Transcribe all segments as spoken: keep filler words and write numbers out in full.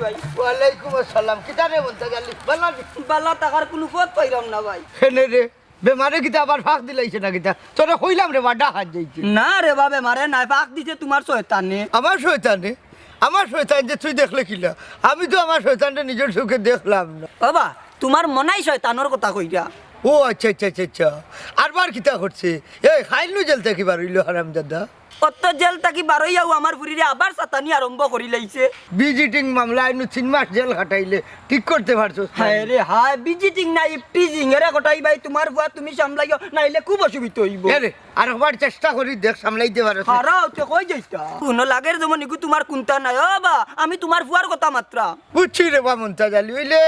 ওয়ালাইকুম আসসালাম। কিতা রে মন্তাজ আলী? বালা নি? বালা থাকার কুনু পথ পাইরাম না ভাই। কেনে রে? বেমারে কিতা আবার ফাঁক দিলাইছে না কিতা? তোরে কইলাম রে বা, ডাকাত যাইতে। না রে বা, বেমারে নায়, ফাঁক দিছে তুমার শয়তানে। আমার শয়তানে? আমার শয়তান যে তুই দেখলে কিলা? আমি তো আমার শয়তানরে নিজর চউখে দেখলাম না। ও বা, তুমার মনাই শয়তানর কথা কইরা। ও আচ্ছা, আচ্ছা, আচ্ছা, আচ্ছা। আরবার কিতা করছে? এই, কাইল নু জেল থাকি বারইলো হারামজাদা। অত জেল থাকি বারইয়াউ আমার ফুরিরে আবার সাতানি আরম্ভ করিলাইছে। ভিজিটিং মামলা, ইনো তিন মাস জেল খাটাইলে ঠিক করতে পারছস না। হায় রে হায়, ভিজিটিং না, ইফটিজিং। এরে কটাই ভাই, তুমার ফুয়া তুমি সামলাইও, নাইলে খুব অসুবিধা অইবো। এরে, আরকবার চেষ্টা করি দেখ, সামলাইতে পারছস না। হারাও, তে কই যাইতা? কুনু লাগের যেমন ইগু তুমার কুন্তা নাই। ও বা, আমি তুমার ফুয়ার কথা মাতরাম। বুঝছি রে বা মন্তাজ আলী, অইলে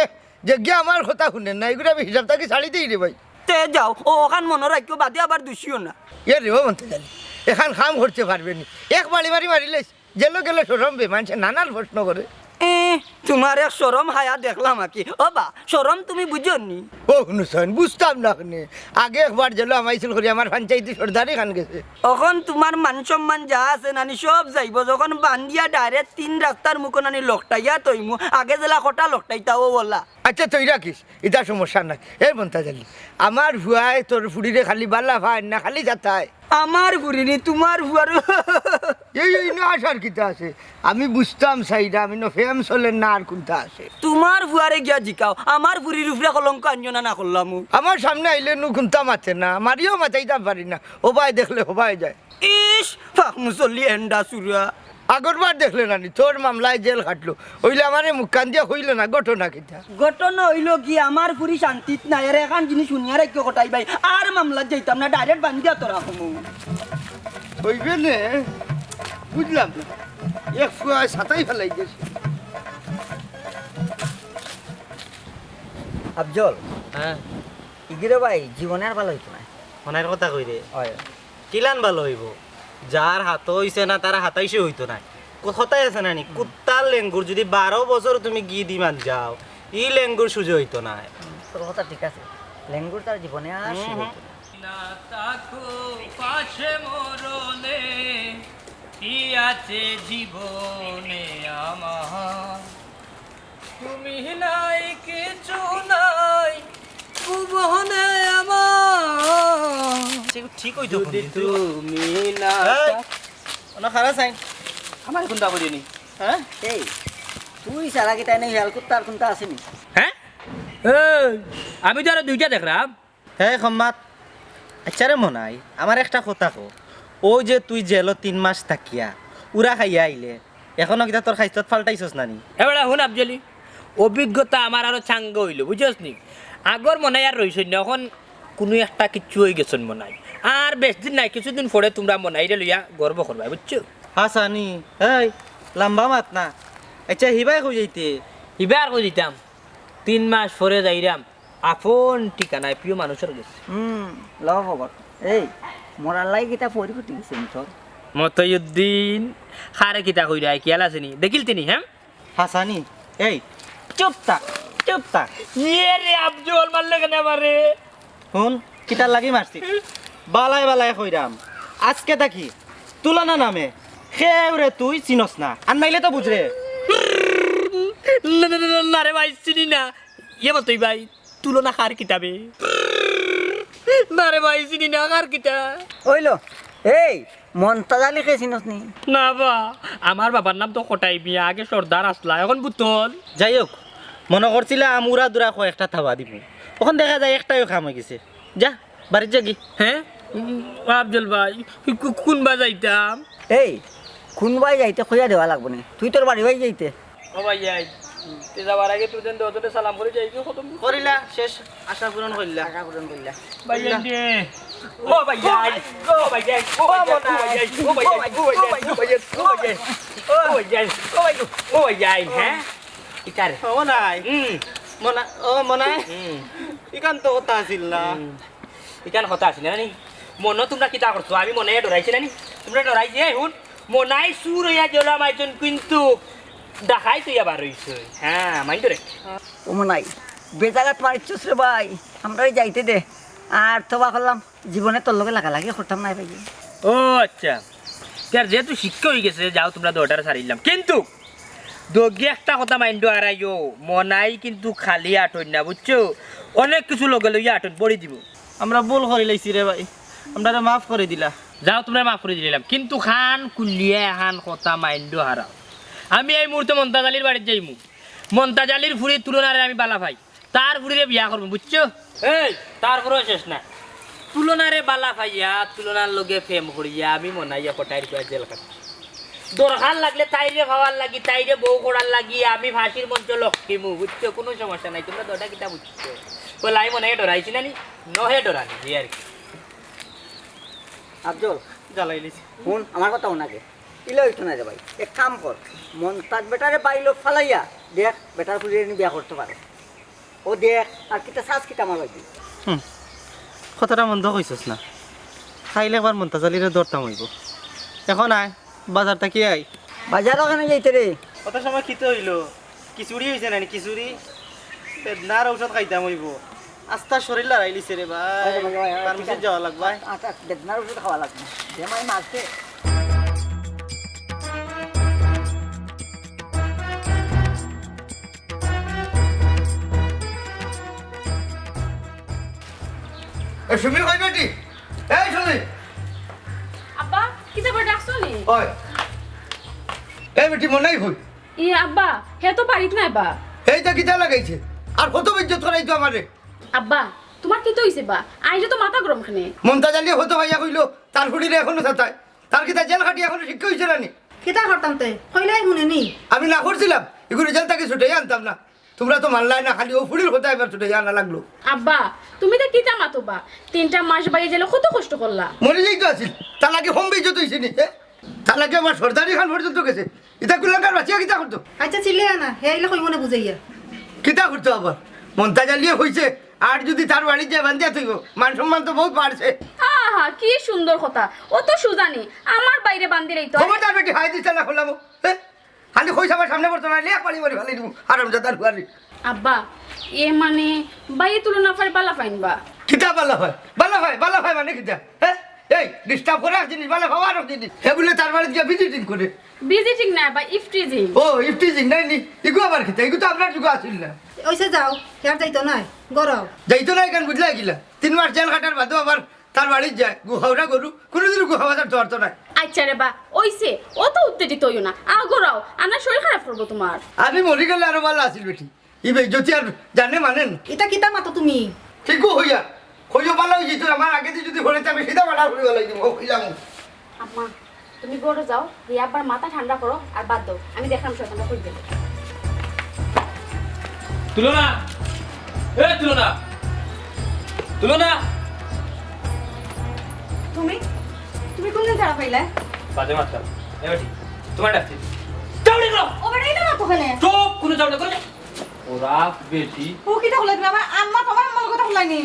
যে গিয়া আমার কথা হুনে না, ইগুরে আমি হিসাব থাকি ছাড়ি দেই রে ভাই। তে যাও, ও অখান মনো রাখিও, বাদে আবার দুষিও না। এ রে, ও মন্তাজ আলী, এখান কাম করতে পারবে নি। এক বাড়ি বাড়ি মারিলে জেলো গেলে শরম বে, মানষে নানান প্রশ্ন করে। এ, তুমার এক শরম হায়া দেখলাম আকি। ও বা, শরম তুমি বুঝো নি? ও হুনুসন, বুঝতাম না কেনে। আগে একবার জেলো হামাইছিল করি আমার পঞ্চায়েতি সর্দারি খান গেছে। অখন তুমার মান সম্মান যা আছে নানি সব যাইবো, যখন বান্দিয়া direct তিন রাস্তার মুখো নানি লকটাইয়া তইমু, আগে যেলা কটা লকটাইতা ও ওলা। আচ্ছা, তুই রাখিস, ইতা সমস্যা নাই। এই মন্তাজ আলী, আমার ফুয়ায় তোর ফুরিরে খালি বালা পায় না, খালি যাতায়। আমার ফুরি নি, তুমার ফুয়ার। এই, এই না আসার কিতা আছে? আমি বুঝতাম চাই না, আমি না প্রেম চলের না আর কুন্তা আছে। তুমার ফুয়ারে গিয়া জিকাও, আমার ফুরির উপরে কলঙ্ক আনিও না, না করলাম। আমার সামনে আইলে নু কুন্তা মাতে না, মারিও মাতাইতাম পারি না, ওবায় দেখলে হবায় যায়। ইস, ফাঁক মুসল্লি এন্ডা চুরা। আগরবার দেখলে না নি, তোর মামলায় জেল খাটলো। অইলে আমারে মুখখান দিয়া কইলো না, ঘটনা কিতা? ঘটনা অইলো কি, আমার ফুরি শান্তিত নাই। এরে এখান জিনিস শুনিয়া রাখিও কটাই ভাই, আর মামলাত যাইতাম না, direct বান্দিয়া তোরা কমু। অইবে নে, বুঝলাম না। এক ফুয়ায় সাতাই ফেলাই গেছে। আফজল। হ্যাঁ। ইগিরে ভাই, জীবনে আর ভালা অইতো না। মনাইর কথা কই রে? অয়। কিলান ভালা অইবো? যার হাতো অইছে না, তার হাতাইশে অইতো নায়। ক-, কথায় আছে না নি? হুম। কুত্তার লেঙ্গুর যদি বারো বছর তুমি ঘি দি মানজাও, ই লেঙ্গুর সুজে অইতো নায়। হুম, তোর কথা ঠিক আছে। লেঙ্গুর তার জীবনে আর হুম, সুজে হুম। অইতো না। না থাকো পাশে মরণে, কি আছে জীবনে আমার? তুমি নাই কিছু নাই, ভুবনে আমার। সে ঠিক অইতো যদি কোনদিন তুই তুমি না এই, থাক- ওনা খারা সাইন। আমার কুন্তা করিনি, হ্যাঁ? এই, তুই সারা কি তাই না হেয়াল করতে আর কুন্তা আসেনি? হ্যাঁ? এই, আমি তো আরো দুইটা দেখলাম। হে খম্মাত, আচ্ছা রে মনাই, আমার একটা কথা ক। অউ যে তুই জেলো তিন মাস থাকিয়া উরা খাইয়া আইলে, এখনো কিতা তোর খাইছত ফাল্টাইছস না নি? এ বেটা, হুন আফজলি, অভিজ্ঞতা আমার আরো চাঙ্গা অইলো, বুঝছস নি? আগর মনাই আর রইছইন না, অখন কুনু একটা কিচ্ছু অইগেছইন মনাই। আর বেশদিন নাই, কিছুদিন পরে তুমরা মনাইরে লইয়া গর্ব করবায়, বুঝছো? হাছা নি? এই, লাম্বা মাত না। আচ্ছা, হিবায় কই যাইতে? হিবায় আর কই যাইতাম? তিন মাস পরে যাইরাম। আপন ঠিকানায় প্রিয় মানুষর গেছে। হুম, লও খবর। এই, মরার লাগি কিতা পরি ফুটি গেছে নি তোর? মতইউদ্দিন, কারে কিতা কইরায়, খিয়াল আছে নি? দেখিলতে নি, হ্যাঁ? হাছা নি? এই, চুপ থাক, চুপ থাক। ইয়ে রে, আফজল মারলে কেনে আমারে? হুন, কিতার লাগি মারছি? বালায় বালায় কইরাম, আজকে থাকি তুলনা নামে কেউরে তুই চিনস না, আর নাইলে তো বুঝরে। না, না, না, না, না রে ভাই, চিনি না। ইয়ে বলতই ভাই, তুলনা কার কিতা বে? না রে ভাই, চিনি না, কার কিতা? অইলো, এই, মন্তাজ আলীরে চিনস নি? না বা, আমার বাবার নাম তো কটাই মিয়া, আগে সর্দার আছলা, অখন বুতল। যাই হোক, মনো করছিলাম উরা দুরা কয়েকটা থাবা দিমু, অখন দেখা যায় একটাইও কাম অইগেছে। যা, বাড়িত যাগি। হ্যাঁ? উম, আফজল ভাই, কু-, কুনবা যাইতাম? এই, কুনবায় যাইতে কইয়া দেওয়া লাগবো নি, তুই তোর বাড়িবায় যাইতে। ও ভাইয়াইন, তে যাবার আগে তুই যেন দশজনে সালাম করি যাইবি, খতম করি। করিলা, শেষ, আশা পূরণ করিলা। আশা পূরণ করিলা। ভাইয়াইন রে। ও ভাইয়াইন, ও ভাইয়াইন, ও ভাইয়াইন, ও ভাইয়াইন, ও ভাইয়াইন, ও ভাইয়াইন, ও ভাইয়াইন, ও ভাইয়াইন, ও ভাইয়াইন, হ্যাঁ? ইতারে। ও মনাই। হুম। মনা-, ও মনাই। হুম। ইখান তো কথা আছিল না। হুম। ইখান কথা আছিল না নি? মনো তুমরা কিতা করছো? আমি মনাইরে ডরাইছি না নি? তুমরা ডরাইছি, এই হুন। মনাই চুর অইয়া জেলো হামাইছইন, কিন্তু ডাকাইত অইয়া বার অইছইন। হ্যাঁ, মাইন্ড রে। ও মনাই, বেজাগাত মারিচ্ছস রে ভাই, আমরারে যাইতে দে। আর তওবা করলাম, জীবনে তোর লগে লাগালাগি করতাম নায় ভাই। ও আচ্ছা, তে আর যেহেতু শিক্ষা অইগেছে, যাও তুমরা দুইওটারে ছাড়িলাম, কিন্তু দগি একটা কথা মাইন্ডো হারাইও, মনাই কিন্তু খালি আটইন না, বুঝছো? অনেক কিছু লগে লইয়া আটইন, বড়ি দিমু। আমরা ভুল করি লাইছি রে ভাই, আমরারে মাফ করি দিলা। যাও, তুমরারে মাফ করি দিলাম, কিন্তু কান খুলিয়া এখান কথা মাইন্ডো হারাও। আমি এই মুহূর্তে মন্তাজ আলীর বাড়িত যাইমু। মন্তাজ আলীর ফুড়ি তুলনারে আমি বালা পাই, তার ফুড়িরে বিয়া করমু, বুঝছো? এই, তার পরেও শেষ না। তুলনারে বালা পাইয়া, তুলনার লগে প্রেম করিয়া আমি মনাইয়া কটাইর কয়া জেল খাটি। দরকার লাগলে তাইরে পাওয়ার লাগি, তাইরে বউ করার লাগি আমি ফাঁসির মঞ্চ লটকিমু, বুঝছো? কুনু সমস্যা নাই, তুমরা দুইটা কিতা বুঝছো? বলে আমি মনাইরে ডরাইছি না নি? নহে ডরানি, জি আর কি। আফজল, জ্বালাইলিছি। হুন, আমার কথা হুন আগে। ইলা অইতো নায় রে ভাই, এক কাম কর, মন্তাজ বেটারে বাইলো ফালাইয়া দেখ, বেটার ফুড়িরে নি বিয়া করতো পারে। ও দেখ, আর কিতা চাস কিতা আমার ভাই? হুম, কথাটা মন্দ কইছস না। কাইল একবার মন্তাজ আলীরে ধরতাম অইবো। এখন আয়, বাজার থাকি আই। বাজার ওখানে যাইতে রে। কত সময় খিতে অইলো? খিচুড়ি অইছে না নি? খিচুড়ি? বেদনার ঔষধ খাইতাম অইবো। আস্তা শরীর লড়াইলিছে রে ভাই। ওই রে ভাই, ওই, ওই, ফার্মেসিত যাওয়া লাগবো। আচ্ছা, আচ্ছা, বেদনার ওষুধ খাওয়া লাগবো। বেমারি মারছে। এ, সুমি কই বেটি? এই সুমি। আব্বা, কিতা করি ডাকছো নি? ওই। এই বেটি, মনাই কই? ই আব্বা, হে তো বাড়িত নাই বা। এই তো কিতা লাগাইছে? আর কত বেইজ্জত করাইতো আমারে। আব্বা, তুমার কিতা অইছে বা? আইজও তো মাথা গরম কেনে। মন্তাজ আলীয়ে কত ভাইয়া কইলো, তার ফুড়িরে এখনো সাতায়। তার কিতা জেল খাটি এখনো শিক্ষা অইছে না নি? কিতা করতাম তে? কইলাই হুনে নি? আমি না করছিলাম, ইগুরে জেল থাকি ছুটাইয়া আনতাম না। তুমরা তো মানলায় না, খালি অউ ফুড়ির কথা এবার ছুটাইয়া আনা লাগলো। আব্বা, তুমি তা কিতা মাতো বা? তিনটা মাস বাইয়ে জেলে কত কষ্ট করলা। মরি যাইতো আছিল, তার লাগি কম বেইজ্জত অইছে নি, হে? তার লাগি আমার সর্দারি খান পর্যন্ত গেছে। ইতা কুলাঙ্গার বাচিয়া কিতা করতো? আচ্ছা, চিল্লাইও না, হে আইলে কইমু নে বুঝাইয়া। কিতা করতো আবার? মন্তাজ আলীয়ে কইছে, আর যদি তার বাড়িত যায় বান্ধিয়া থইবো, মান সম্মান তো বউত বাড়ছে। আহা, কি সুন্দর কথা, অত সুজা নি, আমার বাইরে বান্ধিলেই তো। খবরদার বেটি, হায় দিছে না খোলামো, হে? খালি কইছ আমার সামনে পড়তো না, লেখ পানি মারি ফালাই দিমু, হারামজাদার ফুয়ারে। আব্বা, এ মানে, বাইয়ে তুলনা ফার বালা পাইন বা। কিতা বালা পায়? বালা পায়, বালা পায় মানে কিতা? হে? এই, disturb করে এক জিনিস, বালা পাওয়া আর এক জিনিস। হে বুলে তার বাড়িত গিয়া visiting করে। Visiting না বা, ইফটিজিং। ও, ইফটিজিং নাই নি? ইগু আবার কিতা? ইগু তো আমরার যুগো আছিল না। অইছে যাও, হে আর যাইতো নায়, ঘরো। যাইতো নায় কেনে বুঝলা কিলা? তিন মাস জেল খাটার বাদেও আবার তার বাড়িত যায়, গু হাওরা গরু, কুনুদিন গু হাওরা ধরতো নায়। আচ্ছা রে বা, অইছে, অত উত্তেজিত অইও না। আও ঘরো আও, আনার শরীর খারাপ করবো তুমার। আমি মরি গেলে আরো বালা আছিল বেটি। ই বেইজ্জতি আর জানে মানে না। ইতা কিতা মাতো তুমি? ঠিক কইয়া। কইও বালা অই যাইতো, আমার আগেদি যদি পড়ে, আমি সিধা বালা করি বালাই দিমু, কইলাম। আম্মা, তুমি ঘরো যাও, গিয়া আব্বার মাথা ঠান্ডা করো, আর বাদ দেও। আমি দেখলাম শয়তানটা কই গেল। তুলনা! এ তুলনা! তুলনা! তুমি? তুমি কুনদিন ছাড়া পাইলা? বাদে মাততাম। এ বেটি, তুমার ডাকছি। যাও রে, করো। ও বেটা, ইতা মাতো কেনে? চুপ, কুনু যাও না, করো। ও রাখ বেটি। ও কিতা কইলা তুমি? আমার আম্মা, তুমার আম্মার কথা কইলায় নি?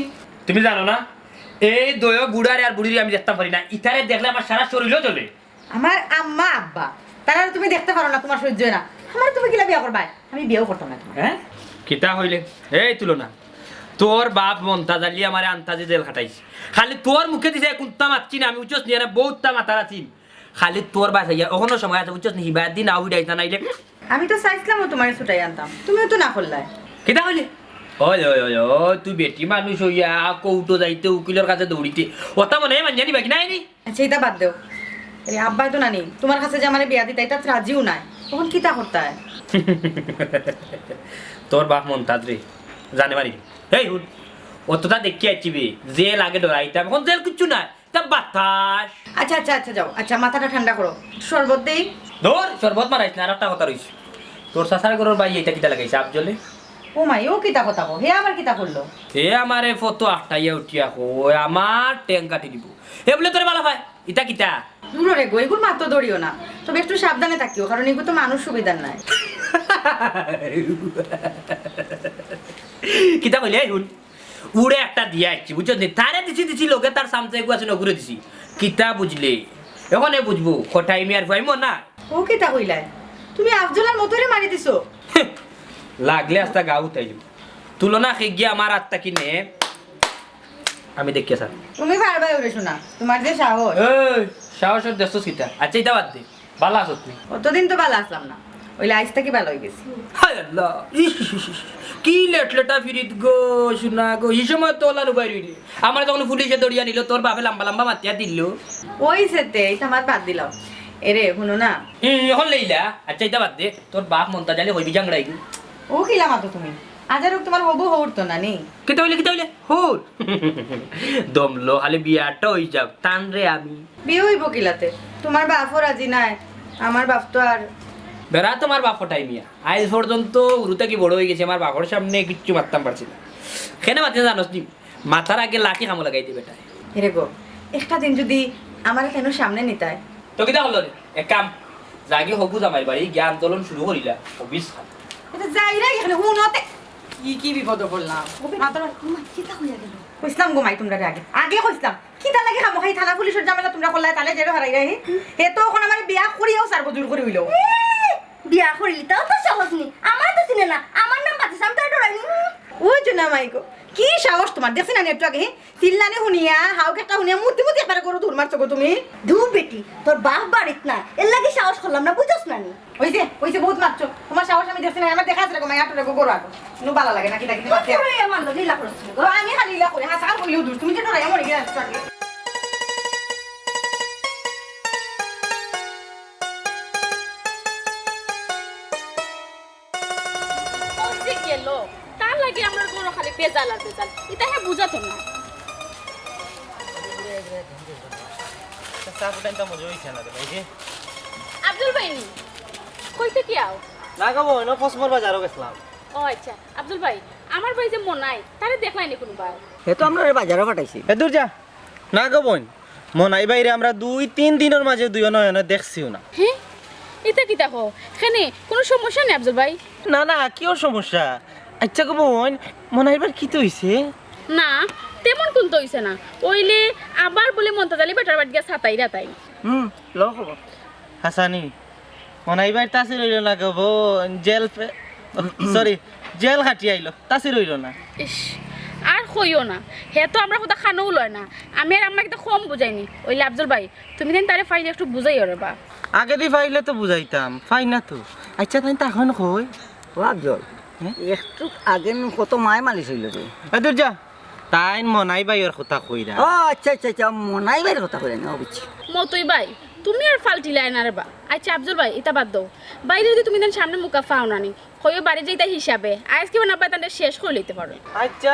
তুমি জানো না, এই দয় বুড়ারে আর বুড়িরে আমি দেখতাম পারি না। ইতারে দেখলে আমার সারা শরীরও জ্বলে। আমার আম্মা আব্বা, তারারে তুমি দেখতে পারো না, তুমার সহ্য অয় না। আমারে তুমি কিলা বিয়া করবায়? আমি বিয়াও করতাম না তুমারে। হ্যাঁ? কিতা কইলে? এই তুলনা, তোর বাপ মন্তাজ আলী আমারে আন্তাজে জেল খাটাইছে। খালি তোর মুখে দিছে কুন্তা মাতছি না, আমি উচ্চস নিয়ে না, বউততা মাতার আছিল। খালি তোর বাপ অইয়া, অখনো সময় আছে, উচ্চস নি, হিবায় দিন আউ উড়াইতা নাইলে। আমি তো চাইছিলাম ও তুমারে ছুটাই আনতাম, তুমিও তো না করলায়। কিতা কইলে? ওই, ওই, ওই, ওই, তুই বেটি মানুষ অইয়া কৌটো যাইতে উকিলর কাছে দৌড়িতে। অতা মনে অয় মানিয়া নিবা কি নায় নি? আচ্ছা, ইতা বাদ দেও। আরে, আব্বায় তো নানি, তুমার কাছে যে আমারে বিয়া দিতা, ইতাত রাজিও নায়। অখন কিতা করতায়? তোর বাপ মন্তাজ রে, জানে মারি। এই হুন, অততা দেখি আইছি বে, জেল আগে ডরাইতাম, অখন জেল কিচ্ছু নায়, তা বাতাস। আচ্ছা, আচ্ছা, আচ্ছা, যাও। আচ্ছা, মাথাটা ঠান্ডা করো। শরবত দেই? ধর, শরবত মারাইস না, আর একটা কথা রইছে। তোর চাচার ঘরর ভাই ইটা কিতা লাগাইছে, আফজলে? ও মাই, ও কিতা কথা কও? হে আবার কিতা করলো? হে আমারে ফটো আটাইয়া উঠিয়া কয়, আমার ঠ্যাং কাটি দিব। হে বুলে তোরে বালা পায়, ইটা কিতা? দূর রে গো, এগুর মাত ধরিও না। তবে একটু সাবধানে থাকিও, কারণ এগু তো মানুষ সুবিধার নায়। কিতা কইলে, এই হুন? উড়ে একটা দিয়া আইছি, বুঝছস নি? তারে দিছি, দিছি, লগে তার সামচা এগু আছে, নগুরে দিছি। কিতা বুঝলে? অখনে বুঝবো, কটাই মিয়ার ফুয়াইমো না। ও কিতা কইলায়? তুমি আফজলার মতরে মারি দিছো? লাগলে আস্তা গাউ উঠাই দিব। তুলনা খেগিয়া আমার আত্মা কিনে, আমি দেখিয়া স্যার। তুমি পারবায় ওরে শোনা, তুমার যে সাহস। এই, সাহস ওর দেখছস কিতা? আচ্ছা, ইটা বাদ দে, বালা আছস নি? অতদিন তো বালা আছলাম না, অইলে আইজ থাকি ভালা অইগেছি। হায় আল্লাহ, ইস, ইস, ইস, ইস। কি লেটলেটা ফিরিত গো, সোনা গো, হি সময় তো ওলা নুবাই রইলি। আমারে যখন পুলিশে ধরিয়া নিল, তোর বাপে লম্বা লম্বা মাতিয়া দিল। অইছে তে, ইতা মাত বাদ দিলাও। এরে, হুনো না। হুম, অখন লইলা। আচ্ছা, ইতা বাদ দে। তোর বাপ মন্তাজ আলী কইবি জাংড়াই গো। ও কিলা মাতো তুমি? আজারক তোমার হবু হউর তো না নি? কিতা অইলে, কিতা অইলে? হউর। দমলো, খালি বিয়াটা অই যাক, টান রে আমি। বিয়া অইবো কিলাতে? তোমার বাপও রাজি নায়, আমার বাপ তো আর বেড়া তোমার বাপ কটাই মিয়া। আইজ পর্যন্ত হুরু থাকি বড় অই গেছি, আমার বাপর সামনে কিচ্ছু মাততাম পারছি না। কেনে মাতছি না জানোস নি? মাতার আগে লাঠি কামো লাগাই দে বেটায়। এরে গো, একটা দিন যদি আমারে কেন সামনে নিতায়? তো কিতা করলো রে? এক কাম, যাগি হবু জামাইর বাড়ি গিয়া আন্দোলন শুরু করিলা, হবিস খান। এটা যাই রে, এখানে হুনতে কি কি বিপদ করলাম। মাতার বাড়ি, মা, কিতা কইয়া গেল? কইছিলাম গো মাই, তোমরা আগে, আগে কইছিলাম। কিতা লাগি খামোখাই থানা পুলিশর ঝামেলা তোমরা করলায়, তালে জেরো হারাই রাহি। হে তো অখন আমারে বিয়া করিয়াও সার জোর করি অইলো। বিয়া করিলি তাও তো সাহস নি, আমার তো চিনে না, আমার নাম বাতিস, আমি তো ডরাই নি। ওই যে না মাই গো, কি সাহস তোমার? দেখছি না নি একটু আগে, হি? চিল্লানি হুনিয়া, হাউক একটা হুনিয়া, মুতি মুতি একবারে গরু দৌড় মারছো গো তুমি। ধু বেটি, তোর বাপ বাড়িত না, এর লাগি সাহস করলাম না, বুঝছ না নি? ওই যে, ওই যে বহুত মারছো, তোমার সাহস আমি দেখছি না, আমার দেখা আছে রে গো, মাই আটু রে গো, গরু আটু। নু বালা লাগে না, কিতা কিতা মারছে। পুরো এ মারলো, লীলা করছিল গো। আমি খালি ইলা করি, হাসা কইলেও দূর, তুমি যে ডরাইয়া মরে গেছো আগে। কই যে গেল? তার লাগি আমরার ঘরো খালি বেজাল আর বেজাল। ইতা হে বুঝাতো না। চা ফুটাইন তো মজা অইছে না রে ভাই রে। আব্দুল ভাই নি? কইতে কি আও? না গো বইন, ও ফসমর বাজারো গেছিলাম। ও আচ্ছা, আব্দুল ভাই, আমার ভাই যে মনাই, তারে দেখলায় নি কুনুবার? হে তো আমরারে বাজারো পাঠাইছে। এ দূর যা। না গো বইন, মনাই ভাইরে আমরা দুই তিন দিনর মাঝে দুইও নয়নে দেখছিও না। হে? ইতা কিতা কও? কেনে, কুনু সমস্যা নি আফজল ভাই? না, না, কিওর সমস্যা? আচ্ছা গো বইন, মনাই ভাইর কিতা অইছে? না, তেমন কুন্তা অইছে না। অইলে আবার বুলে মন্তাজ আলী বেটার বাড়িত গিয়া সাতাই রাতাই। হুম, লও খবর। হাসানি, মনাই ভাইর তাসির অইলো না গো বইন, জেল ফে-, sorry, জেল খাটি আইলো, তাসির অইলো না। ইস, আর কইও না, হে তো আমরার কথা কানোউ লয় না। আমি আর আম্মায় কিতা কম বুঝাই নি। অইলে আফজল ভাই, তুমি যেন তারে পাইলে একটু বুঝাইও রে বা। আগেদি পাইলে তো বুঝাইতাম, পাই না তো। আচ্ছা, তাইন তখন কই? ও আফজল, হে? একটু আগে নু কত মায় মালিশ অইলো রে। এ দূর যা, তাইন মনাই ভাইর কথা কইরা। ও আচ্ছা, আচ্ছা, আচ্ছা, মনাই ভাইর কথা কইরা নি, ও বুঝছি। মতই ভাই, তুমি আর ফাল্টিলায় না রে বা। আচ্ছা আফজল ভাই, ইতা বাদ দেও। বাইরে যদি তুমি তান সামনে মুখা পাও না নি, কইও বাড়ি যাইতা হিসাবে। আইজ কিবা না পাই তানরে শেষ করি লইতে পারো। আচ্ছা,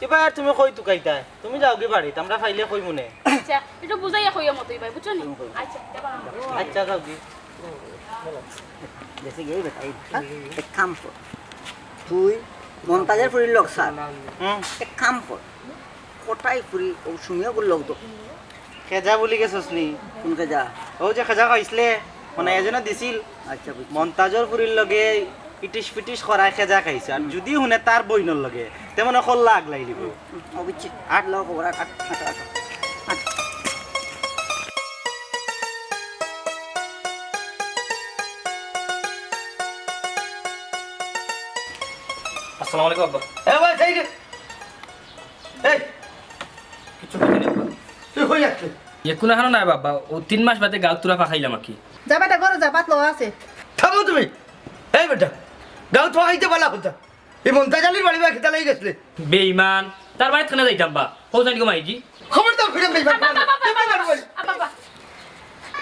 এবার তুমি কই তুকাইতায়? তুমি যাওগি বাড়িত, আমরা পাইলে কইমুনে। আচ্ছা, একটু বুঝাইয়া কইও মতই ভাই, বুঝছো নি? আচ্ছা, যাও। আচ্ছা, যাওগি। গেছে গিয়ে বেটা, এই, হ্যাঁ? এক কাম কর। তুই মন্তাজর ফুরির লগ সার। হুম। এক কাম কর। কটাই ফুরি, ও সুমিয়া গুলো লগ দো। খেজা বুলি গেছস নি? কোন খেজা? ও যে খেজা খাইছলে, মানে এজনে দিছিল। আচ্ছা, বুঝছি। মন্তাজর ফুরির লগে ইটিস পিটিস করায় খেজা খাইছে। আর যদি হুনে তার বইনর লগে, তে মনে কল্লা আগলাই দিব। হুম, ও বুঝছি। আট। লও খবর, আট, আট, আট, আট। আট। আসসালামু আলাইকুম আব্বা। এ ভাই, সেই রে। এই। কিচ্ছু কইতে নাই আব্বা। তুই কই যাচ্ছিস? এ কুনো হানো নাই বাবা, ও তিন মাস বাদে গাউত তুরা ফাঁকাইলাম আর কি। যা বেটা, ঘরো যা, ভাত লওয়া আছে। থামো তুমি। এই বেটা, গাউত ফাঁকাইতে বালা কথা। এই মন্তাজ আলীর বাড়ি বা কিতা লাগি গেছলে? বেইমান, তার বাড়িত কেনে যাইতাম বা? কও চাইন গো মাইজি। খবরদার ফিরে বেইমান। আব্বা, আব্বা, আব্বা, আব্বা, আব্বা, আব্বা।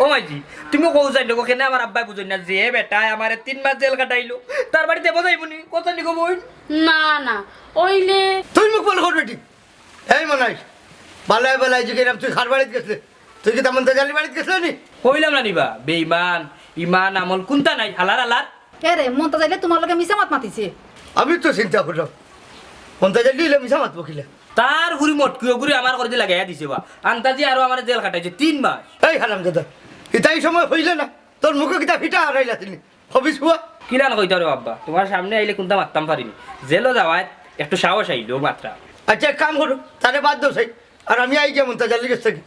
ও মাইজি, তুমি কও চাইন গো, কেনে আমার আব্বায় বুঝইন না যে বেটায় আমারে তিন মাস জেল খাটাইলো, তার বাড়িত যাইবো নি? কও চাইন গো বইন। না, না, অইলে তুই মুখ বন্ধ কর বেটি। এই মনাই, বালায় বালায় জিগাইরাম তুই কার বাড়িত গেছলে? তুই কিতা মন্তাজ আলীর বাড়িত গেছলে নি? কইলাম না নি বা, বেইমান, ইমান আমল কুন্তা নাই, হালার হালার। এ রে, মন্তাজ আলী তুমার লগে মিছা মাত মাতিছে। আমি তো চিন্তা করলাম, মন্তাজ আলী ইলা মিছা মাতবো কিলা? তার ফুরি মটকি ওগুরি আমার ঘরদি লাগাইয়া দিছে বা। আন্তাজি আরো আমারে জেল খাটাইছে তিন মাস। এই হারামজাদা, ইতা ই সময় অইলে না, তোর মুখো কিতা ফিটা হারাইলা তুমি? হবিস হুয়া। কিলান কইতাম রে আব্বা, তুমার সামনে আইলে কুন্তা মাততাম পারি নি। জেলো যাওয়ায় একটু সাহস আইলো মাতরাম। আচ্ছা, এক কাম করো, তারে বাদ দেও চাই। আর আমি আই গিয়া মন্তাজ আলীর গেছ থাকি।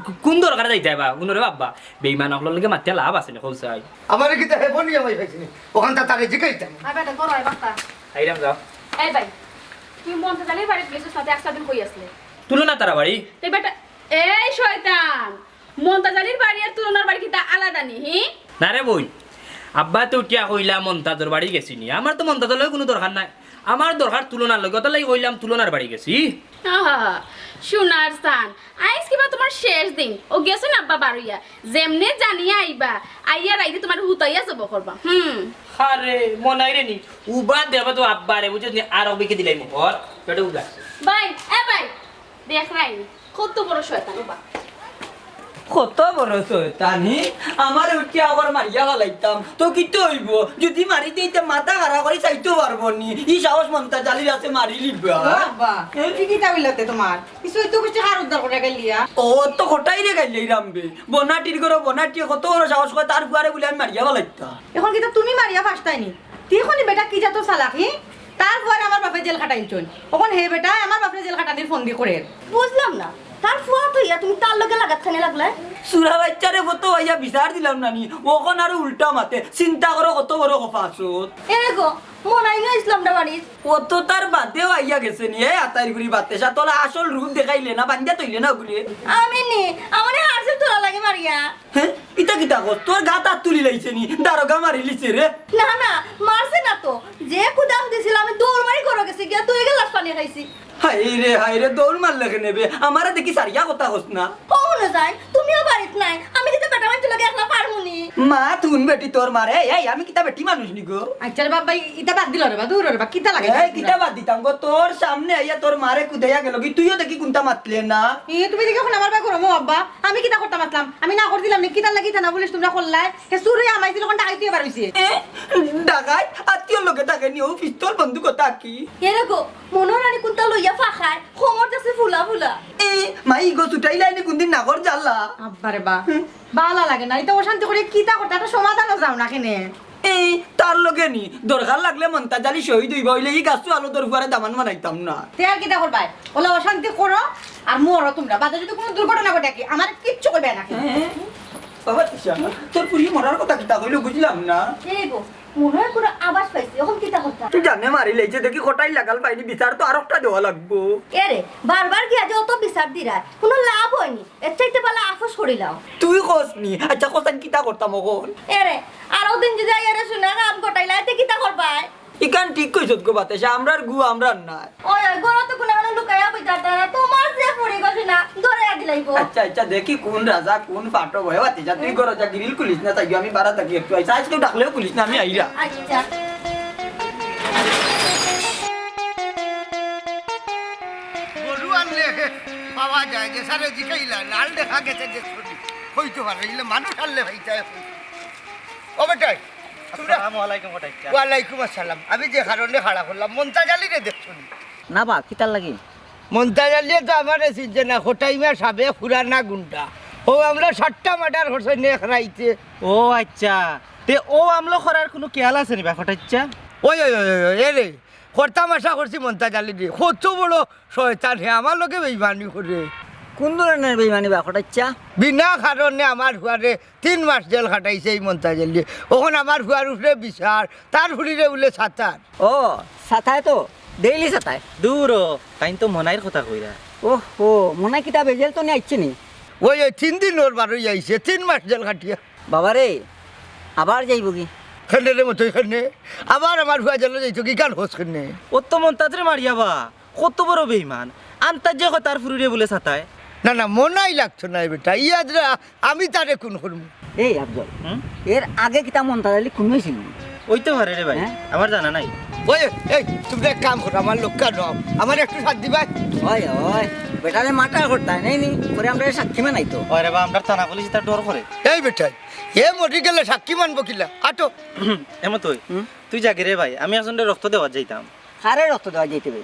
কু-, কুন দরকারে যাইতায় বা? হুনো রে আব্বা, বেইমান অকলর লগে মাতিয়া লাভ আছে নি, কও চাই। আমারে কিতা হেবো নি আমায় পাইছে নি? অখানতা তারে জিগাইতাম। আয় বেটা, ঘরো আয়, বাক্কা। আইরাম যাও। এই ভাই, তুই মন্তাজ আলীর বাড়িত গেছস না, তে আস্তা দিন কই আছলে? তুলনা তারা বাড়ি। এই বেটা, এই শয়তান, মন্তাজ আলীর বাড়ি আর তুলনার বাড়ি কিতা আলাদা নি, হি? না রে বইন, আব্বা তো উঠিয়া কইলা মন্তাজর বাড়ি গেছি নি। আমার তো মন্তাজর লগে কুনু দরকার নাই, আমার দরকার তুলনার লগে, অতার লাগি কইলাম তুলনার বাড়ি গেছি। আহা, সোনার চান, আইজ কিবা তুমার শেষ দিন। ও গেছইন আব্বা বারইয়া, যেমনে জানিয়া আইবা, আইয়া রাইতে তুমার হুতাইয়া জবো করবা। হুম। আরে মনাই রে নি, উবা দেবা তো আব্বা রে, বুঝছস নি? আর অবিকে দিলাই মোহর, পেটে উগা। ভাই, এ ভাই, দেখরায়নি, কত বড় শয়তান উবা। কত বড় শয়তানি, আমারে উঠিয়া আগর মারিয়া ফালাইতাম তো কিতা অইবো? যুদি মারি দেইতে মাথা খাড়া করি চাইতেও পারবো নি, ই সাহস মন্তাজ আলীর আছে মারি লিবা। ও আব্বা, এ? কি কিতা অইলাতে তুমার? কিছু তো কিছু হার উদ্ধার করে গেলিয়া। ও তো কটাই রে গাইলে রামবে, বনাটির ঘরো বনাটিয়ে কত বড় সাহস কয় তার ফুয়ারে বুলে আমি মারিয়া ফালাইতাম। এখন কিতা তুমি মারিয়া ফাসতায় নি? তুই এখনই বেটা কি জাত চালাক, হি? তার ফুয়ারে আমার বাপে জেল খাটাইলছইন। অখন হে বেটা আমার বাপরে জেল খাটানির ফন্দি করের। বুঝলাম না, তার ফুয়া তো ইয়া তুমি তার লগে লাগাত খানে লাগলায়। চুরা বাইচ্চারে ফতো আইয়া বিচার দিলাম না নি, অখন আরো উল্টা মাতে। চিন্তা করো কত বড় খফাসত। এরে গো, মনাই না ইসলামটা বাড়িত। ও তো তার বাদেও আইয়া গেছে নি, এ আতাইর গুড়ি বাতেশা, তোলা আসল রূপ দেখাইলে না, বান্দিয়া তইলে না ওগুলি। আমি নি, আমারে হারছিল তোলা লাগে মারিয়া। হে, ইতা কিতা কস? তোর গাত আত তুলি লাইছে নি? দারোগা মারিলিছে রে। না, না, মারছে না তো। যে কুদাম দিছিল, আমি দৌড় মারি ঘরো গেছি, গিয়া দুই গেলাস পানি খাইছি। হায় রে, হায় রে, দৌড় মারলে কেনে বে? আমারে দেখি সারিয়া কথা কস না। ও মনে যায়, তুমিও বাড়িত নাই। আমি কিতা বেটা মানষর লগে একলা পারমু নি? মা, তুন বেটি তোর মারে। এই, আমি কিতা বেটি মানুষ নি গো? আচ্ছা রে বাবা, ইতা বাদ দিল রে বা, দূর রে বা, কিতা লাগে? এই, কিতা বাদ দিতাম গো? তোর সামনে আইয়া তোর মারে কুদাইয়া গেল কি? তুইও দেখি কুনতা মাতলে না। এ, তুমি দেখি এখন আমার বা গরম ও আব্বা। আমি কিতা করতাম আসলাম? আমি না করছিলাম নি? কিতার লাগি ইতা না পুলিশ তুমরা করলায়? হে চুর অইয়া হামাইছিল, অখন ডাকাইত অইয়া বার অইছে। এ, ডাকাইত? আত্মীয়র লগে থাকে নি, ও পিস্তল বন্দুক কথা কি? এরে গো, মনো রানী কুনতা লইয়া ফাখায়, কোমর যাছে ফুলা ফুলা। এ, মাই গো, ছুটাইলাই নি কুনদিন নাগর জ্বালা? আব্বা রে বা, হুম। বালা লাগে না, ইতা অশান্তি করি কিতা করতা, একটা সমাধানও চাও না কেনে? এই, তার লগে নি, দরকার লাগলে মন্তাজ আলী শহীদ অইবা, অইলে ই গাছও আলো দর ফুয়ারে দামান বানাইতাম না। তে আর কিতা করবায়? অলা অশান্তি করো আর মরো তুমরা। বাদে যুদি কুনু দুর্ঘটনা ঘটে কি, আমারে কিচ্ছু কইবায় না। হ্যাঁ? বাবা, তিশা, তোর ফুড়ি মরার কথা কিতা কইলো বুঝলাম না। এই গো, মনে হয় কুনু আওয়াজ পাইছি, অখন কিতা করতা? তুই জানে মারি লাইছে, দেখি কটাই লাগাল পাইনি, বিচার তো আরোকটা দেওয়া লাগবো। এরে, বারবার গিয়া যে অত বিচার দিরায়, কুনু লাভ অয়নি। এর চাইতে বালা আফস করিলাও। তুই কস নি? আচ্ছা, কস আমি কিতা করতাম অখন? এরে, আরো দিন যুদি আইয়া রে শুনে কাম কটাইলা, এতে কিতা করবায়? ইখান ঠিক কইছত গো বাতেশা, আমরার গু আমরার নায়। ওই, ওই, ঘরো তো কুনু লুকাইয়া বইতা তারা, তুমার যে ফুড়ি গো শুনা, ধরে আদি লাইবো। আচ্ছা, আচ্ছা, দেখি কুন রাজা, কুন ফাটো ভয় বাতেশা, তুই ঘরো যা, গ্রিল খুলিস না, তাই আমি বারা থাকি একটু আইসা, আজকেও ডাকলেও খুলিস না, আমি আইরা। আচ্ছা। গরু আনলে পাওয়া যায়, যে সারে জিকাইলা, লাল দেখা গেছে যে ছুটি। কইতে পারে, ইলে মানুষ আনলে ভাই যায়। ও বেটাই, তোমরা আসসালামু আলাইকুম কটাইচ্ছা। ওয়ালাইকুম আসসালাম। আমি যে কারণে খাড়া করলাম, মন্তাজ আলীরে দেখছো নি? না বা, কিতার লাগি? মন্তাজ আলীয়ে তো আমারে চিনছে না, কটাই মিয়া সাবেক পুরানা গুন্ডা। ও আমলা সাতটা মার্ডার করছে নি এক রাইতে। ও আচ্ছা, তে ও আমলা করার কুনু খেয়াল আছে নি বা কটাইচ্ছা? ওই, ওই, ওই, ওই, ওই, এ রে, করতাম আশা করছি মন্তাজ আলীরে। কত বড় শয়তান হে, আমার লগে বেইমানি করে। কুন ধরনের বেইমানি বা কটাইচ্ছা? বিনা কারণে আমার ফুয়ারে তিন মাস জেল খাটাইছে এই মন্তাজ আলীয়ে। অখন আমার ফুয়ার উপরে বিচার, তার ফুড়িরে বুলে সাতার। ও, সাতায় তো, ডেইলি সাতায়। দূর ও, তাইন তো মনাইর কথা কইরা। ওহো, মনাই কিতা বেজেল তো নি আইছে নি? ওই, ওই তিন দিন ওর বারই আইছে, তিন মাস জেল খাটিয়া। বাবারে, আবার যাইবো কি? কেনে রে মতই কেনে? আবার আমার ফুয়া জেলো যাইতো কি, কার খোঁজ কেনে? ও তো মন্তাজরে মারিয়া বা, কত বড় বেইমান। আন্তাজ যে কয় তার ফুড়িরে বুলে সাতায়। না, না, মনাই লাগতো না বেটা। ইয়াদরা আমি তারে খুন করমু। এই আফজল, হুম? এর আগে কিতা মন্তাজ আলী খুন অইছিল নি? অইতে পারে রে ভাই, হ্যাঁ? আমার জানা নাই। ওই, এই, তুমরা এক কাম করো, আমার লগে লও, আমার একটু সাথ দিবায়। ওই, ওই, বেটারে মার্ডার করতায় নাই নি, পরে আমরারে সাক্ষী মানাইতো। ওই রে বা, আমরার থানা পুলিশ ইতা ডর করে। এই বেটাই, এ মরি গেলে সাক্ষী মানবো কিলা? আটো। এমন তুই, হুম? তুই যাগে রে ভাই, আমি একজনরে রক্ত দেওয়াত যাইতাম। কারে রক্ত দেওয়াত যাইতে বে?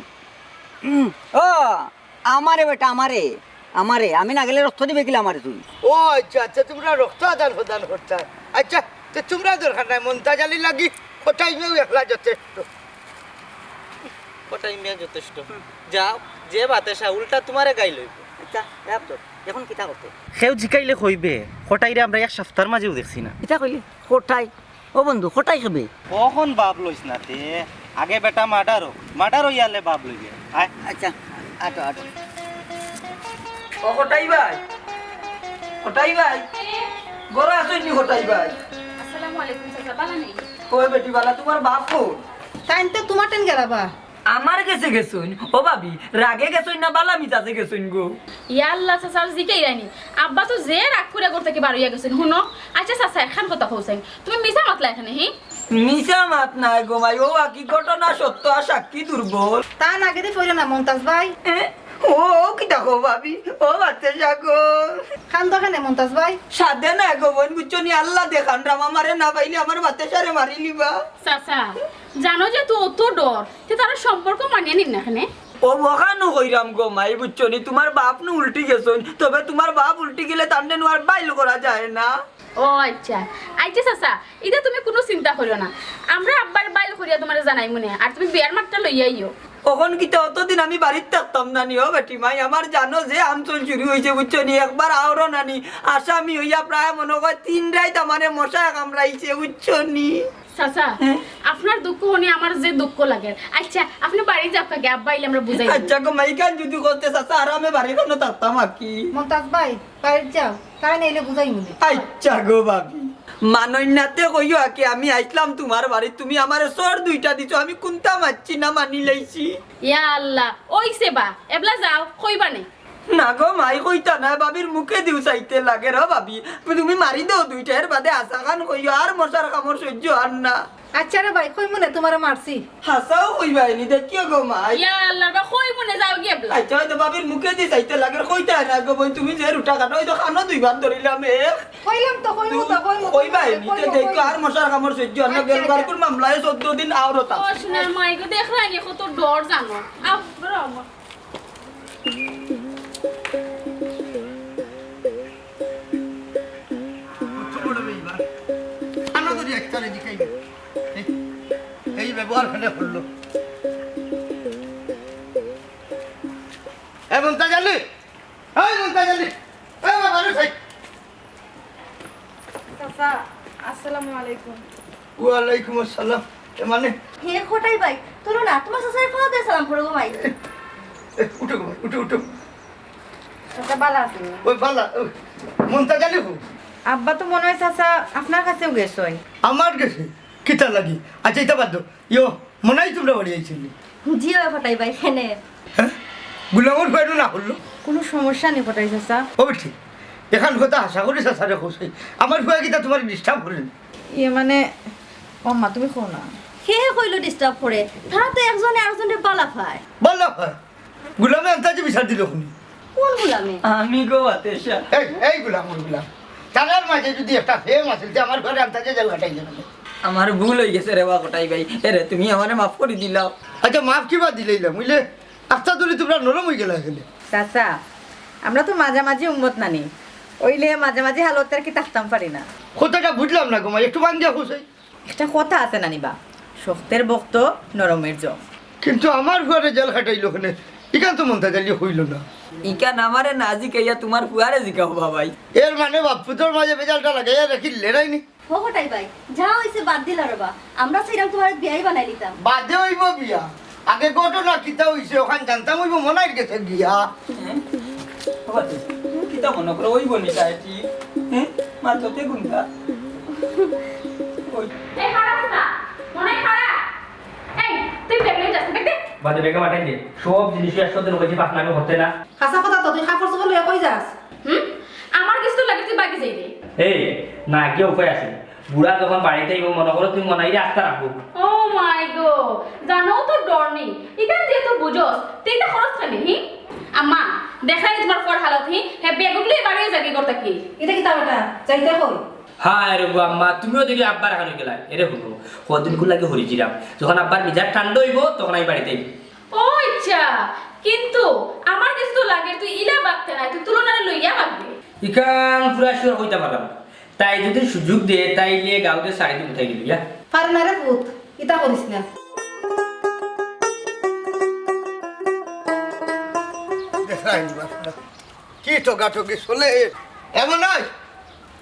হুম, ও, আমারে বেটা, আমারে, আমারে, আমি না গেলে রক্ত দিবে কিলা আমারে তুই? ও আচ্ছা, আচ্ছা, তুমরা রক্ত আদান প্রদান করতায়। আচ্ছা, তে তুমরা দরকার নাই, মন্তাজ আলীর লাগি কটাই মিয়াউ একলা যথেষ্ট। কটাই মিয়া যথেষ্ট। হুম। যাও, যে বাতেশা উল্টা তুমারে গাইল অইবো। আচ্ছা, এ আফজল, এখন কিতা করতে? কেউ জিকাইলে কইবে, কটাইরে আমরা এক সপ্তাহর মাঝেও দেখছি না। কিতা কইলে? কটাই? ও বন্ধু, কটাই খাবে? অখন বাপ লইস না তে, আগে বেটা মার্ডার অউক, মার্ডার অইয়ালে বাপ লইবে। আয়। আচ্ছা, আটো, আটো। ও কটাই ভাই, কটাই ভাই, ঘরো আছইন নি কটাই ভাই? আসসালামু আলাইকুম, চাচা। ওই বেটি বালা, তুমার বাপ কই? তাইন তো তুমার টেন গেলা বা। আমার গেছে গেছইন? ও ভাবি, রাগে গেছইন না বালা মিজাজে গেছইন গো? ইয়া আল্লাহ, চাচা আর জিকাইরায়নি। আব্বা তো যে রাগ করিয়া ঘর থাকি বার অইয়া গেছইন। হুনো, আচ্ছা চাচা, একখান কথা কও চাইন, তুমি মিছা মাতলায় কেনে, হি? মিছা মাত নায় গো মাই, অউ আকি ঘটনা সত্য আর সাক্ষী দুর্বল। তান আগেদি পড়ো না মন্তাজ ভাই। এ? ও, ও কিতা কও ভাবি? ও বাচ্চা সাগর। কান্দো কেনে মন্তাজ ভাই? সাধে না গো বইন, বুঝছো নি? আল্লাহ দেখান রাম, আমারে না পাইলে আমার বাচ্চারে মারিলিবা। চাচা, জানো যে তো অত ডর, তে তারা সম্পর্ক মানিয়া নিন না কেনে? ও বখানো কইরাম গো মাই, বুঝছো নি? তুমার বাপ নু উল্টি গেছইন, তবে তুমার বাপ উল্টি গেলে তানরে নু আর বাইল করা যায় না। ও আচ্ছা, আচ্ছা চাচা, ইতা তুমি কুনু চিন্তা করিও না, আমরা আব্বারে বাইল করিয়া তুমারে জানাইমুনে, আর তুমি বিয়ার মাতটা লইয়া আইও। অখন কিতা অতদিন আমি বাড়িত থাকতাম না নি, ও বেটি মাই, আমার জানো যে আমচল শুরু অইছে, বুঝছো নি? একবার আওরো না নি, আসামি অইয়া প্রায় মনো কয় তিন রাইত আমারে মশায় কামড়াইছে, বুঝছো নি? চাচা, হ্যাঁ? আপনার দুঃখ হুনি আমার যে দুঃখ লাগের। আচ্ছা, আপনে বাড়ি যাউক্কা গি, আব্বা আইলে আমরা বুঝাই দিমু। আচ্ছা গো মাই, ইখান যুদি করতে চাচা, আরামে বাড়িখানো থাকতাম আর কি। মন্তাজ ভাই, বাড়িত যাও, তাইন আইলে বুঝাইমুনে। আচ্ছা গো ভাবি, মানইন্নাতে কইও আগে আমি আইছলাম তুমার বাড়িত, তুমি আমারে চড় দুইটা দিছো, আমি কুন্তা মাতছি না, মানিলাইছি। ইয়া আল্লাহ, অইছে বা, এবলা যাও, কইবা নে। না গো মাই, কইতা নায়, ভাবির মুখেদিউ চাইতে লাগের। ও ভাবি, তুমি মারি দেও দুইটা, এর বাদে হাছাখান কইও, আর মশার কামড় সইজ্য অর না। আচ্ছা রে ভাই, কইমুনে তুমারে মারছি। হাছাউ কইবায়নি, দেখিও গো মাই। ইয়া আল্লাহ, বা কইমুনে, যাও গি এবলা। আচ্ছা, অউ তো ভাবির মুখেদি চাইতে লাগের, কইতায় না গো বইন, তুমি যে রুটা কাটো, অউ তো কানো দুইবার ধরিলাম, এ। কইলাম তো, কইমু তো, কইমু তো, কইবায়নি, তে কইমু, দেখিও কইমু। আর মশার কামড় সইজ্য অর না, আচ্ছা, গেলবার আচ্ছা। কুন মামলায় চৌদ্দ দিন আওরো থাক। ও সোনা, মাই গো, দেখরায়নি কত ডর জানো। আও, ধরো আমার। বুঝছো বড় ভাই, এবার কানো ধরি একটা রে জিকাইবে। এই, এই ব্যবহার ফেলে করলো। এ মন্তাজ আলী, এই মন্তাজ আলী, এই বাবা রে ভাই। চাচা, আসসালামু আলাইকুম। ওয়ালাইকুম আসসালাম। এ মানে? হে কটাই ভাই, তুলো না, তুমার চাচারে পাও দিয়া সালাম করো গো মাই। এ, উঠো গো, উঠো, উঠো। চাচা, বালা আছইন নি? ওই বালা, ওই, মন্তাজ আলী হো। আব্বা তো মনে অয় চাচা আপনার কাছেউ গেছইন। আমার গেছে? কিতা লাগি? আচ্ছা, ইতা বাদ দেও। ইয়ো, মনে অয় তুমরা বাড়ি আইছিলে। জি অয় কটাই ভাই, কেনে? হ্যাঁ? গুলামর বাইরে না হলো? কুনু সমস্যা নি কটাই চাচা। ও বেটি, এখান কথা আশা করি চাচারে কইছে। আমার ফুয়া কিতা তুমারে disturb করে নি? ইয়ে মানে, ও আম্মা, তুমি কও না। কে হে কইলো disturb করে? তারা তো একজনে আরকজনরে বালা পায়। বালা পায়? গুলামে আন্তাজে বিচার দিলো কুনি? কোন গুলামে? আমি গো বাতেশা। এই, এই গুলাম, ওই গুলাম। তারার মাঝে যুদি একটা প্রেম আছিল, তে আমার ঘরে আন্তাজে জেল খাটাই যাবে। আমার ভুল অইগেছে রে বা কটাই ভাই। এরে, তুমি আমারে মাফ করি দিলাও। আচ্ছা, মাফ কিবা দিলাইলাম, বুঝলে? আচ্ছা, তুলি তুমরা নরম অইগেলা কেনে? চাচা, আমরা তো মাঝামাঝি উম্মত নানি, অইলে মাঝামাঝি হালতে আর কি থাকতাম পারি না। কথাটা বুঝলাম না গো মা, একটু বান্ধিয়া কও চাই। একটা কথা আছে নানি বা, শক্তের ভক্ত নরমের জম। কিন্তু আমার ফুয়ারে জেল খাটাইলো কেনে, ইখান তো মন্তাজ আলীয়ে কইলো না। ইখান আমারে না জিকাইয়া তুমার ফুয়ারে জিকাও বা ভাই। এর মানে বাপ-পুতর মাঝে বেজালটা লাগাইয়া রাখিলে নায় নি? ও কটাই ভাই, যা অইছে বাদ দিলা রে বা। আমরা চাইরাম তুমারে বিয়াই বানাইলিতাম। বাদে অইবো বিয়া। আগে ঘটনা কিতা অইছে, অখান জানতাম অইবো মনাইর গেছে গিয়া। হ্যাঁ? ও বাদ দে। কিতা মনো করো, অইবো নি তাই ঠিক? হ্যাঁ? মাত্র তে গুনতা। ওই। এই খারাপ না, মনাই খারাপ। এই, তুই ব্যাগ লইয়া যাস, ব্যাগ দে। বাদে ব্যাগে মাঠাই দে। সব জিনিস একসাথে লইছি, পাঁচ নামে করতে না। হাছা কথা তো, তুই কাপড় চোপড় লইয়া কই যাস? হুম? আমার গেছে তো লাগে তুই বাকি যাইবে। এই, না গিয়া উপায় আছে। বুড়া যখন বাড়িত আইবো, মনো করো তুমি মনাইরে আস্তা রাখবো। ও মাই গো, জানো তো ডর নেই। ইখান যেহেতু বুঝোস, তুই ইতা খরচ খালি, হি? আম্মা, দেখরায় নি তুমার ফুয়ার হালত, হি? হে ব্যাগগুলো এবারে যাবি করতা কি? ইতা কিতা বেটা? যাইতে কই? হায় রে গো আম্মা, তুমিও দেখি আব্বার আখান অইগেলায়। এরে হুনো, কদিন কুন লাগি হরিজিরাম। যখন আব্বার মিজাজ ঠান্ডা অইবো, তখন আমি বাড়িত আইমু। ও আচ্ছা, কিন্তু আমার গেছে তো লাগে তুই ইলা বাগতে নায়, তুই তুলনারে লইয়া বাগবে। ইখান পুরা sure কইতাম পারলাম না। তাই যুদি সুযোগ দে, তাইলে গাউতে সারি দিমু তাই গেলি, ইয়া। পারে না রে পুত, ইতা করিস না। দেখরায় নি বাপ, কি ঠগাঠগি চলে। এমন নয়,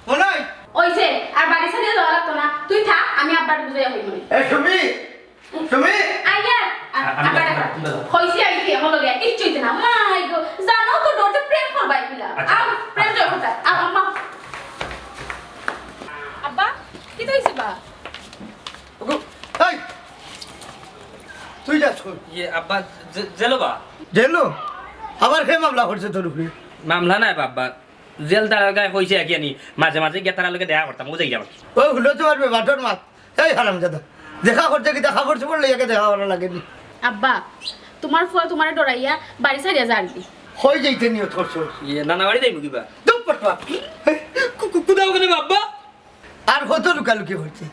মনে হয়। অইছে, আর বাড়ি ছাড়িয়া যাওয়া লাগতো না। তুই থাক, আমি আব্বারে বুঝাইয়া কইমুনে। এ, সুমি, সুমি। আইয়া, আ-, আমি আব্বারে আব্বারে কইছি আইতে, আমার লগে কিচ্ছু অইতো না। মাই গো, জানো তো ডরতে প্রেম করবায় কিলা। আচ্ছা। আও, প্রেম জয় করতা। আও, আম্মা। আব্বা, কিতা অইছে বা? বা, জে-, জেলো বা? জেলো? আবার কে মামলা করছে তোর উপরে? মামলা নায় বাবা, জেল তারার গায়ে কইছে একই আনি, মাঝে মাঝে গিয়া তারার লগে দেখা করতাম, বুঝাই যাবার। ও, হলো তোমার বেবাটর মাত। এই হারামজাদা, দেখা করতে কিতা কাপড় চোপড় লইয়া দেখা করা লাগেনি? আব্বা, তোমার ফুয়া তোমারে ডরাইয়া বাড়ি ছাড়িয়া যারগি। কই যাইতে নিয়ত করছো? ইয়ে, নানা বাড়ি যাইমু কিবা। দুপ পটপা। কু-, কু-, কুদাও কেনে বাবা? আর কত লুকালুকি করছে?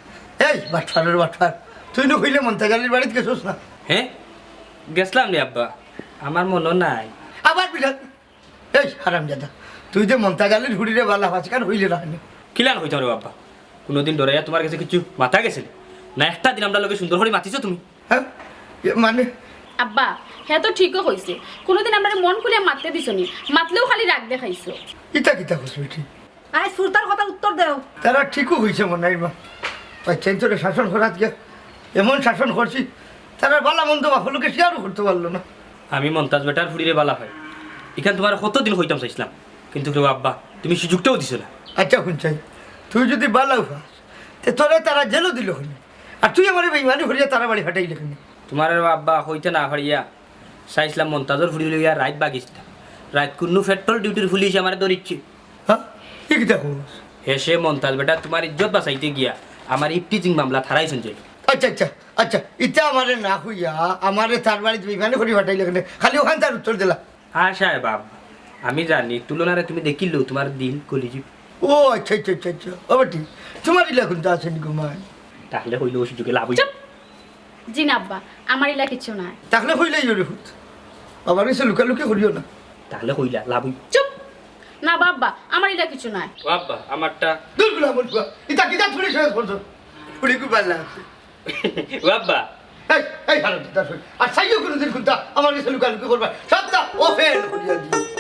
এই বাটফারের বাটফার, তুই নু কইলে মন্তাজ আলীর বাড়িত গেছস না? হ্যাঁ, গেছলাম রে আব্বা, আমার মনো নাই। আবার বিরাট, এই হারামজাদা, তুই যে মন্তাজ আলীর হুড়িরে বালা পাস, কার হইলে না কেনে? কিলান কইতাম রে বাবা, কোনোদিন ডরাইয়া তোমার গেছে কিছু মাতা গেছে নি? না একটা দিন আমরার লগে সুন্দর করি মাতিছো তুমি? হ্যাঁ? এ, মানে? আব্বা, হে তো ঠিকও কইছে, কোনোদিন আমরারে মন খুলিয়া মাততে দিছো নি, মাতলেও খালি রাগ দেখাইছো। ইতা কিতা কস বেটি? আইজ ফুরতার কথার উত্তর দেও। তারা ঠিকও কইছে মনে হয় মা। বাচ্চাইন্তরে শাসন করাত গিয়া এমন শাসন করছি, তারা বালা মন্দ বাপর লগে শেয়ারও করতে পারলো না। আমি মন্তাজ বেটার ফুড়িরে বালা পাই, ইখান তোমারে কতদিন কইতাম চাইছিলাম, কিন্তু রে আব্বা, তুমি সুযোগটাও দিছো না। আচ্ছা হুনছাই, তুই যদি বালাউ পাস, তে তোরে তারা জেলো দিলো কেনে, আর তুই আমারে বেইমানি করিয়া তারা বাড়ি ফাটাইলে কেনে? তোমারে রে আব্বা কইতে না পারিয়া চাইছিলাম মন্তাজর ফুড়ি লইয়া রাইত বাগিছতা। রাইত কুনু পেট্রোল ডিউটির পুলিশ আমারে ধরিচ্ছে। হ্যাঁ? ই কিতা কস? হেষে মন্তাজ বেটা তোমার ইজ্জত বাঁচাইতে গিয়া আমার ইফটিজিং মামলা থারাইছইন যে। আচ্ছা, আচ্ছা, আচ্ছা, ইতা আমারে না কইয়া আমারে তার বাড়িত বেইমানি করি ফাটাইলে কেনে? খালি অখান তার উত্তর দিলা। হ্যাঁ সাহেব, আব-, আমি জানি তুলনারে তুমি দেখিলেও তোমার দিল কলিজি। ও আচ্ছা, আচ্ছা, আচ্ছা, আচ্ছা। ও বেটি, তোমার ইলা কুন্তা আছে নি গো মাই? তাহলে কইলে ও সুযোগে লাভ অইছে। চুপ! জি না আব্বা, আমার ইলা কিচ্ছু নাই। তাহলে কইলাই রে পুত। বাবার গেছে লুকালুকি করিও না। তাহলে কইলা লাভ অইবো। চুপ! না বাবা, আমার ইলা কিচ্ছু নাই। ও আব্বা, আমারটা। দূর গুলা বল গুলা। ইতা কিতা ফুড়ি শেষ করছো? ফুড়ি খুব ভালো লাগছে। ও আব্বা। এই, এই হারামজাদা ফুড়ি। আর চাইও কোনোদিন কুন্তা আমার গেছে লুকালুকি করবা। সবটা ওপেন করিয়া দিও।